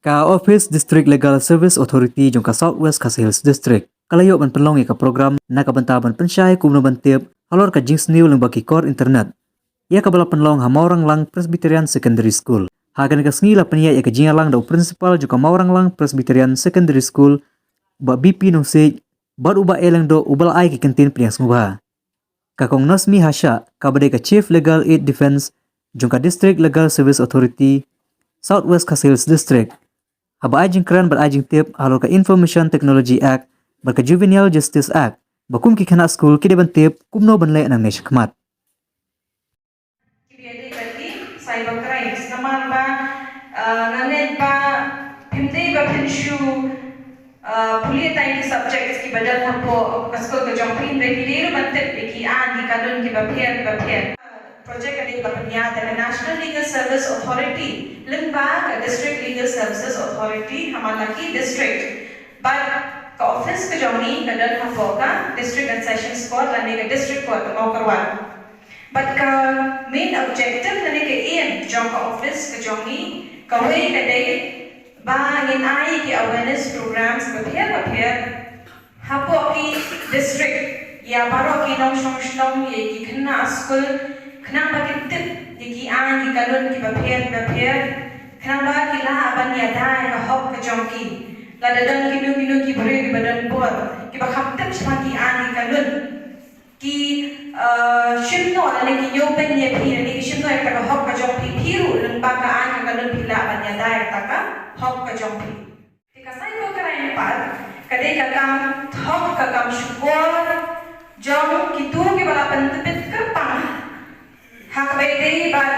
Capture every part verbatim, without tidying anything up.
Ka Office District Legal Service Authority jong ka South West Khasi Hills District ka la ïoh ban pynlong ïa ka program na ka bynta ban pynshai kumno ban tip halor ka jingsniew lyngba ki kor internet ïa kaba la pynlong ha Mawranglang Presbyterian Secondary School. Ha kane ka sngi la pynïaid ïa ka jingïalang da u principal jong ka Mawranglang Presbyterian Secondary School, Bah B P Nongsiej, bad u Bah A Lyngdoh uba la ai ki kyntien pynïasngewbha. Ka Kong Nasmi Hashah kaba dei ka Chief Legal Aid Defence jong ka District Legal Service Authority, South West Khasi Hills District, haba ai jingkren bad ai jingtip halor ka Information Technology Act bad ka Juvenile Justice Act, ba kum ki khynnah skul ki dei ban tip kumno ban leh nangne shakhmat. Ki ba ïadei bad ki cyber crimes, namar ba, uh, nga ngeit ba phim dei ba phin shu, uh, pule tang ki subjects kiba don hapoh ka skul ka jong phi, hynrei phi dei ruh ban tip ïa ki aiñ ki kanun kiba pher kiba pher. Project ka dei ba pynïaid da ka National Legal Service Authority lyngba ka District Legal Services Authority ha man la ki district. Bad ka office ka jong ngi ka don hapoh ka District and Sessions Court lane ka District Court Mawkyrwat. Bad ka main objective lane ka aim jong ka office ka jong ngi, kawei ka dei ba ngin ai ki awareness programs bapher bapher hapoh ki district ïa baroh ki nongshong shnong, ïa ki khynnah skul, khnang ba kin tip ïa ki aiñ ki kanun kiba pher bapher, khnang ba ki lah ban ïada ïa ka hok ka jong ki. Lada don kino kino ki briew kiba don bor kiba kham tip shaphang ki aiñ ki kanun, ki, uh, shim noh lane ki ñiewbeiñ ïa phi lane ki shim noh ïa ka hok ka jong phi, phi ruh lyngba ka aiñ ka kanun phi lah ban ïada ïa ka hok ka jong phi. Te ka cyber crime pat ka dei ka kam thok, ka kam shukor jong kito kiba la pyntbit kyrpang ha kaba ïadei bad,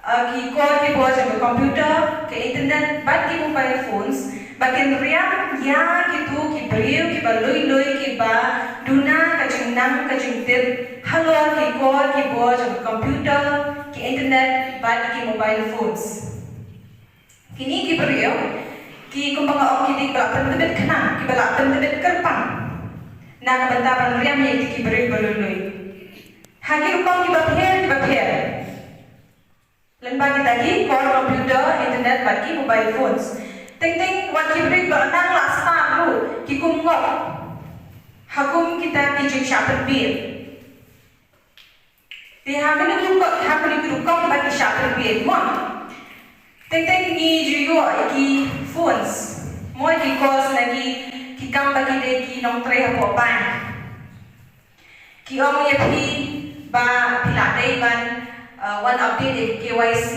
uh, ki kor ki bor jong ka computer, ka internet bad ki mobile phones, ba kin riam ïa kito ki briew kiba lui lui kiba duna ka jingnang ka jingtip halor ki kor ki bor jong ka computer, ki internet bad ki mobile phones. Kine ki briew ki, kumba nga ong, ki dei kiba la pyntbit khnang, kiba la pyntbit kyrpang na ka bynta ban riam ïa kito ki briew ba lui lui ha ki rukom kiba pher kiba pher. Lyngba kita ki kor computer, internet bad ki mobile phones. Teng teng wat ki briew ba nang la start ruh ki kum ngop ha kum kita ki jingshah pynbieit. Te ha kane ka rukom, ha kane ka rukom ba ki shah pynbieit mo, teng teng ngi ju ïoh ïa ki phones mo, ïa ki calls na ki, ki kam ba ki dei ki nongtrei hapoh bank. Ki ong ïa phi ba phi lah dei ban, uh, wan update ïa ki K Y C.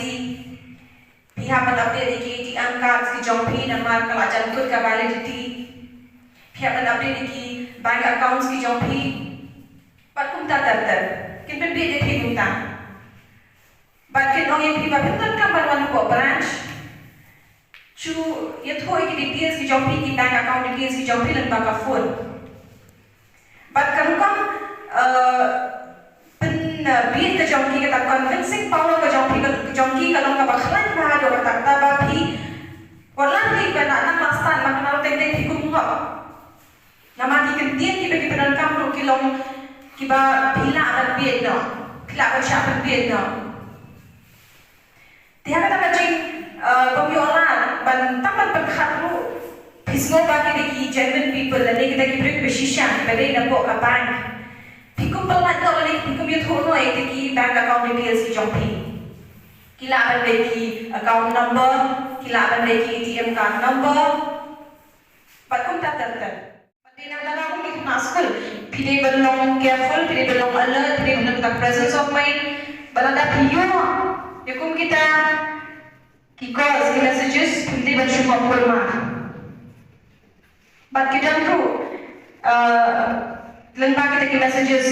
Phi hap ban update ïa ki A T M cards ki jong phi namar ka la jan kut ka validity. Phi hap ban update ïa ki bank accounts ki jong phi. Bad kumta ter ter. Kin pynbieit ïa phi kumta. Bad kin ong ïa phi ba phin donkam ban wan hapoh branch, shu ïathuh ïa ki details ki jong phi, ki bank account details ki jong phi lyngba ka phone. Bad ka rukom, eh, pyn, eh, bieit ka jong ki, kata convincing power ka jong phi, ka jong ki ka long kaba khlaiñ bha haduh katta katta ba phi wat la phi ba nang la start, ma kane teng teng phi kum ngop. Namar ki kyntien kiba ki pyndonkam ruh ki long kiba phi lah ban bieit noh, phi lah ban shah pynbieit noh. Te ha kata ka jing, eh, bym ïoh lad ban tang ban pyrkhat ruh, phi sngew ba ki dei ki genuine people lane kita ki briew kiba shisha kiba dei na pdeng ka bank. Phi kum pyllait noh lane phi kum ïathuh noh ïa kita ki bank account details ki jong phi. Ki lah ban dei ki account number, ki lah ban dei ki A T M card number. Bad kumta ter ter. Bad dei na ka daw kum ki khynnah skul, phi dei ban long careful, phi dei ban long alert, phi dei ban long da presence of mind. Bad lada phi ïoh ïa kum kita ki calls, ki messages, phi dei ban shu ngop kulmar. Bad ki don ruh, eh, lyngba kita ki messages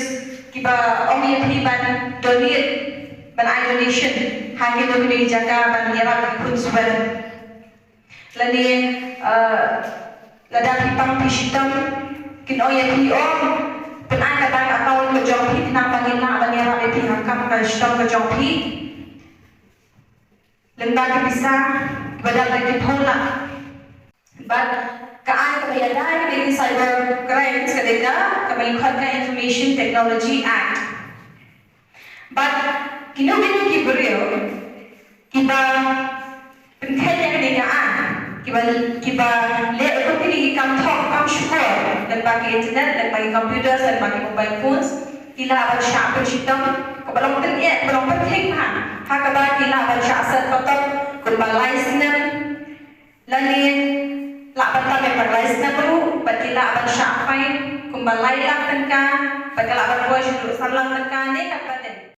kiba ong ïa phi ban donate, ban ai donation ha kino kino ki jaka ban ïarap ïa ki khun suba. Lane, eh, lada phi pang phi shitom, kin ong ïa phi, ong pynai ka bank account ka jong phi khnang ba ngin lah ban ïarap ïa phi ha ka kam ka shitom ka jong phi. Lyngba ki pisa ba dap da ki phew lak. Bad ka aiñ kaba ïada ïa ki cyber crimes ka dei ka, kaba ngi khot ka Information Technology Act. Bad kino kino ki briew kiba pynkheit ïa kane ka aiñ, Kiba, kiba leh ïa kine ki kam thok kam shukor lyngba ki internet, lyngba ki computers, lyngba ki mobile phones, ki lah ban shah pynshitom, kaba long tyngeh, kaba long pyrthei bha, ha kaba ki lah ban shah sat pateng kumba lai snem, lane lah ban tam ïa ka lai snem ruh, bad ki lah ban shah fine kumba lai lak tyngka, bad ka lah ban poi sha san lak tyngka ne kaba